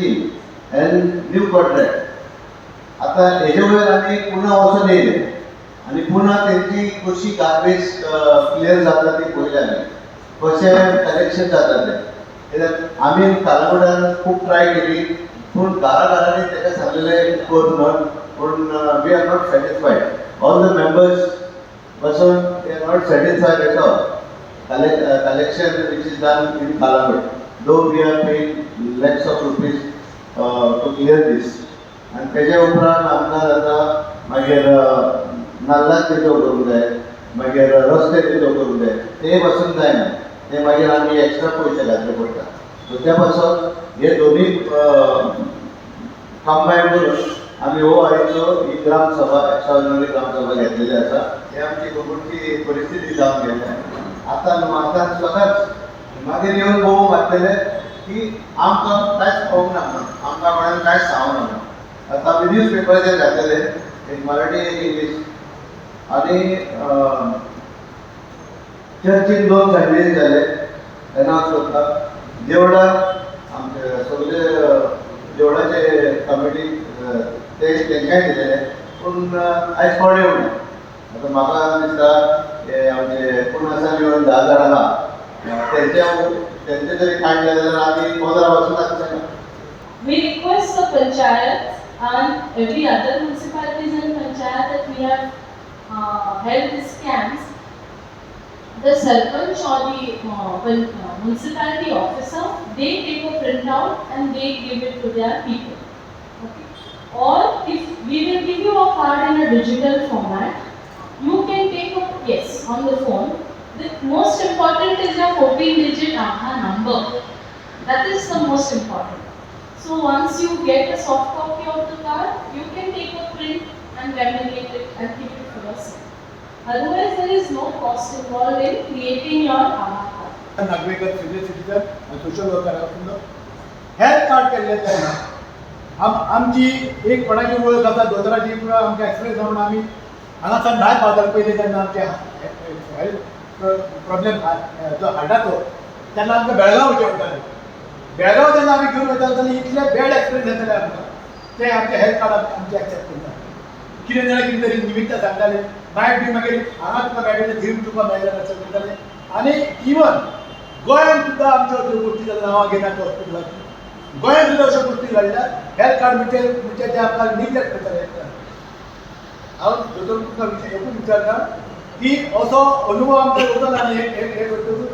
scheme and new contract. आतां हेजे वयर आमी पुन्हा वचून येयले आनी पुन्हा तेंची कशी गार्बेज क्लियर जाता ती पळयली आमी, कशें कलेक्शन जाता तें. कित्याक आमी कालांगुटान खूब ट्राय केली, पूण घरा घरांनी ताका सांगलेलें कर म्हणून, पूण we are not satisfied. All the members पासून we are not satisfied at all collection which is done in Calangute, though we are paying lakhs of rupees to clear this. आनी तेज्या उपरांत आमकां जाता मागीर नाल्लाक तेजो करूंक जाय, मागीर रस्ते तेजो करूंक जाय. ते पासून जायना, ते मागीर आमी एक्स्ट्रा पयशे घालचे पडटा. सो त्या पासून हे दोन्ही कंबायन करून आमी हो आयचो ही ग्रामसभा, एक्स्ट्राऑर्डिनरी ग्रामसभा घेतलेली आसा. हे आमची गोकुळची परिस्थिती जावन गेल्या. आतां न्हू, आतां स्वताच मागीर येवन बोव मारतले की आमकां कांयच कळूंक ना म्हणून, आमकां कोणाक कांयच सांगूंक ना म्हणून. आतां आमी न्यूज पेपराचेर घातलेले, एक मराठी, एक इंग्लीश. आनी चर्चीन दोन फॅमिली जाले एनावन्स करता. देवळान आमचे सगळे देवळाचे कमिटी ते तेंकांय दिलेले, पूण आयज कोण येवना. आतां म्हाका दिसता हे आमचे पुनर्सान येवन 10 जाणां आहा, तेंच्या तेंचे जरी काडले जाल्यार आमी 15 पासून आसचे. We request the panchayat and every other municipalities and panchayat that we have held these camps. The sarpanch or the municipality officer, they take a printout and they give it to their people. Okay. Or if we will give you a card in a digital format, you can take a, yes, on the phone. The most important is your 14 digit Aadhaar number. That is the most important. So once you get a soft copy of the card, you can take a print and laminate it and keep it for yourself. Otherwise, there is no cost involved in creating your Aadhaar card. Nagvekar, senior citizen आनी social worker आसून health card केल्लें तेन्ना आमची एक कोणाची वळख आसा, दोतोराची, पूण आमकां एक्सपिरियन्स ना म्हणून आमी हांगासान भायर पावताले पयलीं. तेन्ना आमचे हेल्थ प्रॉब्लेम जो हार्टाचो, तेन्ना आमकां बेळगांव वचचें पडटालें. बेळगांव जेन्ना आमी घेवन वयताले तेन्ना इतले बॅड एक्सपिरियन्स जाताले आमकां. ते आमचे हेल्थ कार्ड आमचे एक्सेप्ट करता, कितें जाल्यार कितें तरी निमित्त सांगताले. मागीर बी मागीर हांगा तुका मेळटलें, थंय तुका मेळटलें अशें करताले. आनी इवन गोंयांत सुद्दां आमच्यो अश्यो गोश्टी जाल्या, नांवां घेनात हॉस्पिटलाची. गोंयांत सुद्दां अश्यो गोश्टी घडल्या. हेल्थ कार्ड म्हणजे ते आमकां निग्लेक्ट करताले. हांव दोतोर तुमकां एकूच विचारता की असो अनुभव आमकां येवचो ना. आनी हे हे करतकूच